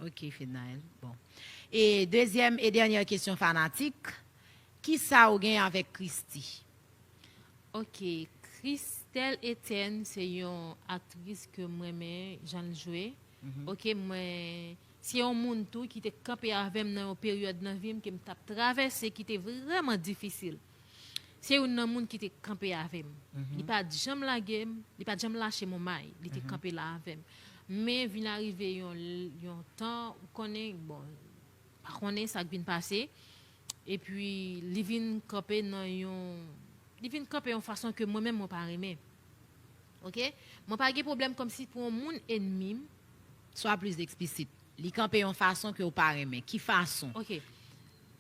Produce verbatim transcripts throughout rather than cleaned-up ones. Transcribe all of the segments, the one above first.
Ok, Fednaelle. Bon. E dezyèm e dènyè kesyon fanatik. Kisa ou gen avèk Christie? Ok, Christelle Etienne se yon aktris ke mwen renmen jan l jwe. Ok, mwen se yon moun tou ki te kanpe avè m nan yon peryòd nan vi m ke m t ap travèse ki te vrèman difisil. Se youn nan moun ki te kanpe avè m. Li pa t janm lage m, li pa t janm lache m yon may. Li te kanpe la avè m. Men vin arive yon, yon tan, ou konnen, bon, pa konnen sa k vin pase. Epi li vin kanpe nan yon, li vin kanpe yon fason ke mwen menm mwen pa renmen. Ok? Mwen pa gen pwoblèm kòmsi pou yon moun ennmi m. Swa plis eksplisit. Li kanpe yon fason ke w pa renmen. Ki fason? Ok.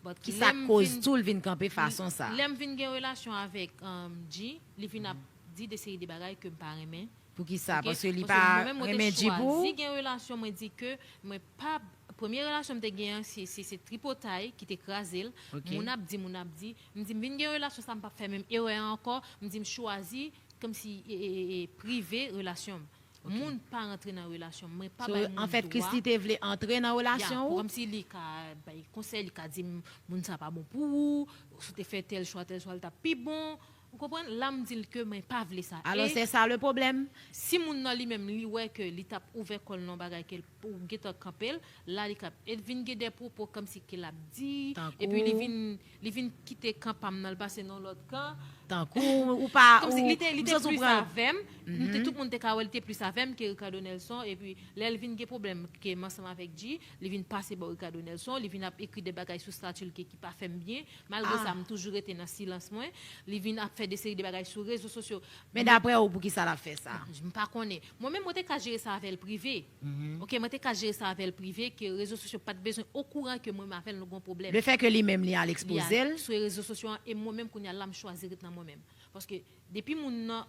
But Kisa lè m koz vin- tou l vin kanpe fason sa? Lè m vin gen relasyon avèk um, G, li vin ap di de seri de bagay ke m pa renmen. Pou kisa? Ok? Paske li Paske pa mwen menm mwen te renmen G pou ou? Chwazi gen relasyon, mwen di ke mwen pa, premye relasyon m te gen an, se, se, se tripotay ki te kraze l. Ok. Moun ap di, moun ap di. M di m vin gen relasyon sa, m p ap fè menm erè a ankò. M di m chwazi kòmsi e, e, e, e, prive relasyon m. Moun pa rantre nan relasyon m. Mwen pa So, bay moun an fèt, dwa. Christie te vle antre nan relasyon Ya, ou? Kòmsi li ka bay konsèy, li ka di m moun sa pa bon pou ou, si w te fè tèl chwa, tèl chwa, li t ap pi bon. Ou konprann? La m di l ke mwen pa vle sa. Alò, E se sa le pwoblèm. Si moun nan li menm, li wè ke li t ap ouvè kò l nan bagay ke l pou gentan kanpe l, la li k ap, e l vin gen de pwopo kòmsi ke l ap di, Tankou? Epi li vin, li vin kite kan pa m nan, l pase nan lòt kan. Tankou ou pa, Kòmsi ou, li te, li ou te santi w plis pran. Avè m, m te, tout moun te ka wè li te plis avè m ke Ricardo Nelson, epi lè l vin gen pwoblèm ke m ansanm avèk G, li vin pase bò Ricardo Nelson, li vin ap ekri de bagay sou stati l ke ki pa fè m byen, malgre Ah. sa m toujou rete nan silans mwen, li vin ap fè de seri de bagay sou rezo sosyo. Men daprè ou, pou ki sa l ap fè sa? M pa konnen. Mwen menm, mwen te ka jere sa avè l prive. Mhm. Ok, mwen te ka jere sa avè l prive, ke rezo sosyo pa t bezwen okouran ke mwen menm avè l nou gon pwoblèm. Le fè ke li menm li al Li ekspoze al l? Sou rezo sosyo an, e mwen menm kounye a la m chwazi ret nan mwen menm. Paske depi moun nan,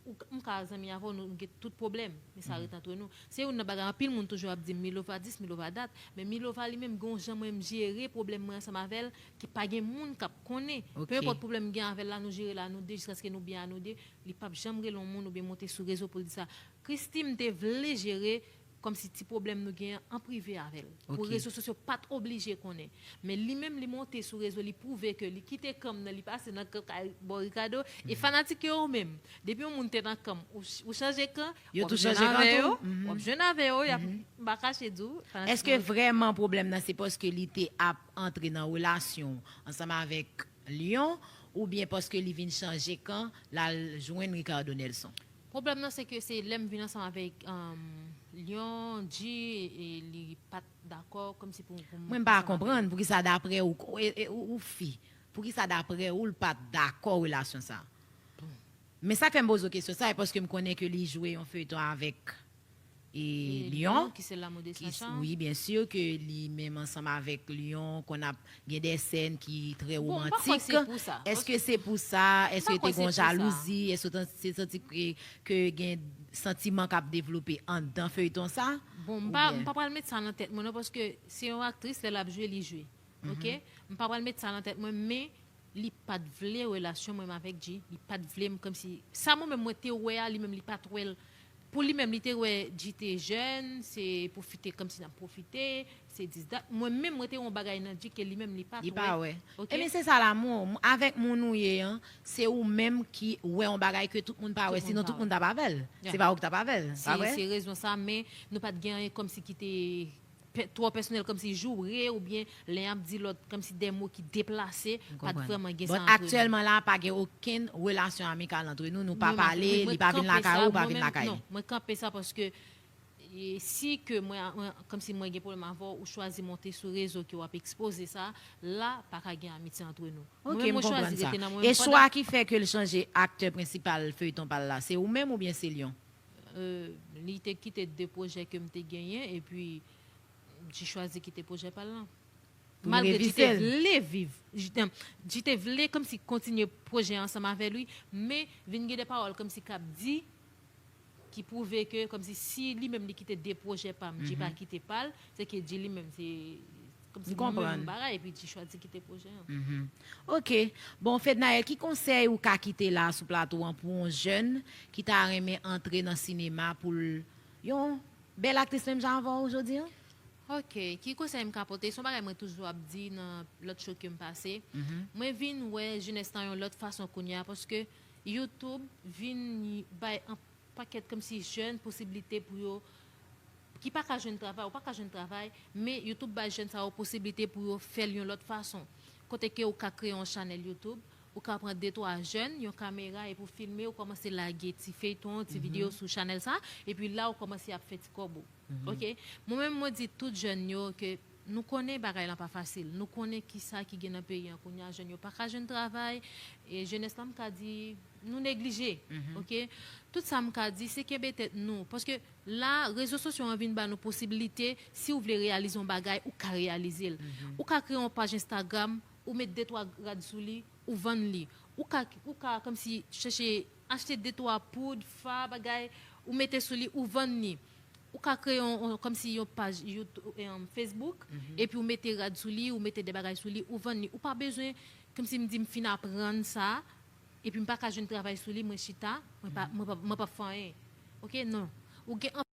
ou, m ka zanmi avè w, nou gen tout pwoblèm, men sa ret antre nou. Se youn nan bagay anpil moun toujou ap di m, Milova dis, Milova dat, men Milova li menm gen yon jan mwen m jere pwoblèm mwen ansanm avè l, ki pa gen moun k ap konnen. Ok. Pe enpòt pwoblèm m gen avè l la, nou jere l a nou de, jiskaske nou byen a nou de, li p ap janm rele yon moun oubyen monte sou rezo pou l di sa. Christie m te vle jere kòmsi ti pwoblèm nou gen an prive avè l. Pou Ok. Rezo sosyo pa t oblije konnen. Men li menm, li monte sou rezo, li pwouve ke li kite kan m nan, li pase nan kan kay bò Ricardo. E fanatik yo menm, depi yon moun te nan kan m, ou, ch- ou chanje kan, Yo w ap tou jwenn chanje kan avè tou? yo, Mhm. w ap jwenn avè yo, y ap m pa kache di w. Fanatik Èske yo- vrèman pwoblèm nan se paske li te ap antre nan relasyon ansanm avèk Lion, oubyen paske li vin chanje kan, l al jwenn Ricardo Nelson? Pwoblèm nan se ke se lè m vin ansanm avèk um, Lion, G, e li pa t dakò, kòmsi pou, pou m Mwen m pa ansanm avè l. Konprann poukisa daprè ou, e, e, ou, ou fi, poukisa daprè ou l pa t dakò relasyon sa? Men sa k fè m poze w kesyon sa, e paske m konnen ke li jwe yon feyton avèk e, E Lion. Ki se L'amour de Ki, Sacha. Wi, byen si ke li menm ansanm avèk Lion konn ap gen de sèn ki trè Bon, m pa kwè womantik. se pou sa. Èske se pou sa? Èske M pa te kwè gon se pou sa. jalouzi? Èske w te santi ke, ke gen santiman k ap devlope anndan feyton sa? Bon, m pa, Oubyen? M pa pral met sa nan tèt mwen non, paske se yon aktris, lè l ap jwe, li jwe. Ok? M pa pral met sa nan tèt mwen, men li pa t vle relasyon mwen avèk G. Li pa t vle m kòmsi. Sa mwen menm mwen te wè a, li menm li pa t wè l. Pou li menm, li te wè G te jèn, se pwofite kòmsi n ap pwofite, se dis dat. Mwen menm, mwen te wè yon bagay nan G ke li menm li pa t Li pa wè. Ok? Ebyen, se sa lanmou. Avèk moun ou ye an, se ou menm ki wè yon bagay ke tout moun pa wè, Tout moun sinon pa tout wè. Moun t ap avè l. Ya. Se pa ou ki t ap avè l, Se pa vre? Se rezon sa, men nou pa t gen anyen kòmsi ki te pe- twò pèsonèl, kòmsi joure oubyen lè y ap di lòt, kòmsi de mo ki deplase, pa t vrèman gen sa Bon, antre nou. Aktyèlman la, pa gen okenn relasyon amikal antre nou. Nou pa Mwen, mwen, pale, mwen, li pa vin kanpe lakay sa, ou, ou pa mwen vin menm, lakay non, li. Mwen kanpe sa paske e, si ke mwen, mwen kòmsi mwen gen pwoblèm avè w, ou chwazi monte sou rezo ke w ap ekspoze sa, la pa ka gen amitye antre nou. Ok, Mwen menm, m mwen chwazi konprann sa. Rete nan mwen E menm chwa ki fè ke l chanje aktè prensipal feyton pa l la, se ou menm oubyen se Lion? Euh, li te kite de pwojè ke m te genyen, epi G chwazi kite pwojè pa l lan. Pou Malgre G revise te l. Vle viv, G te, G te vle kòmsi kontinye pwojè ansanm avè li, men vin gen de pawòl kòmsi k ap di, ki pwouve ke kòmsi si li menm li kite de pwojè pa m, G pa kite pa l, se ke G li menm se kòmsi M konprann. Menm bagay, epi G chwazi kite pwojè an. Mhm. Ok. Bon, Fednaelle, ki konsèy ou ka kite la sou plato an pou yon jèn ki ta renmen antre nan sinema pou l yon bèl aktris menm jan avè w jodi an? Ok, ki konsèy m ka pote? Se yon bagay mwen toujou ap di nan lòt show ke m pase. Mwen vin wè jenès lan yon lòt fason kounye a, paske YouTube vin bay yon pakèt kòmsi jèn posiblite pou yo ki pa ka jwenn travay, ou pa ka jwenn travay, men YouTube bay jèn sa yo posiblite pou yo fè l yon lòt fason. Kote ke ou ka kreye yon chanèl YouTube, ou ka pran de twa jèn, yon kamera, epi w filme, ou kòmanse lage ti feyton, ti videyo sou chanèl sa, epi la ou kòmanse ap fè ti kòb ou. Ok? Mwen menm, mwen di tout jèn yo ke nou konnen bagay lan pa fasil. Nou konnen ki sa ki gen nan peyi an kounye a, jèn yo pa ka jwenn travay, e jenès lan, m ka di, nou neglije. Ok? Tout sa m ka di, se kenbe tèt nou. Paske la, rezo sosyo an vin ba nou posiblite, si w vle reyalize yon bagay, ou ka reyalize l. Ou ka kreye yon paj Instagram, ou met de twa rad sou li, ou vann li. Ou ka, ou ka kòmsi chèche achte de twa poud, fa, bagay, ou mete sou li, ou vann li. Ou ka kreye yon, yon, kòmsi yon paj YouTube, em, Facebook, epi ou mete rad sou li, ou mete de bagay sou li, ou vann li. Ou pa bezwen, kòmsi m di m fin aprann sa, epi m pa ka jwenn travay sou li, mwen chita, mwen pa, mwen pa, mwen pa fè anyen. Ok, non. Ou gen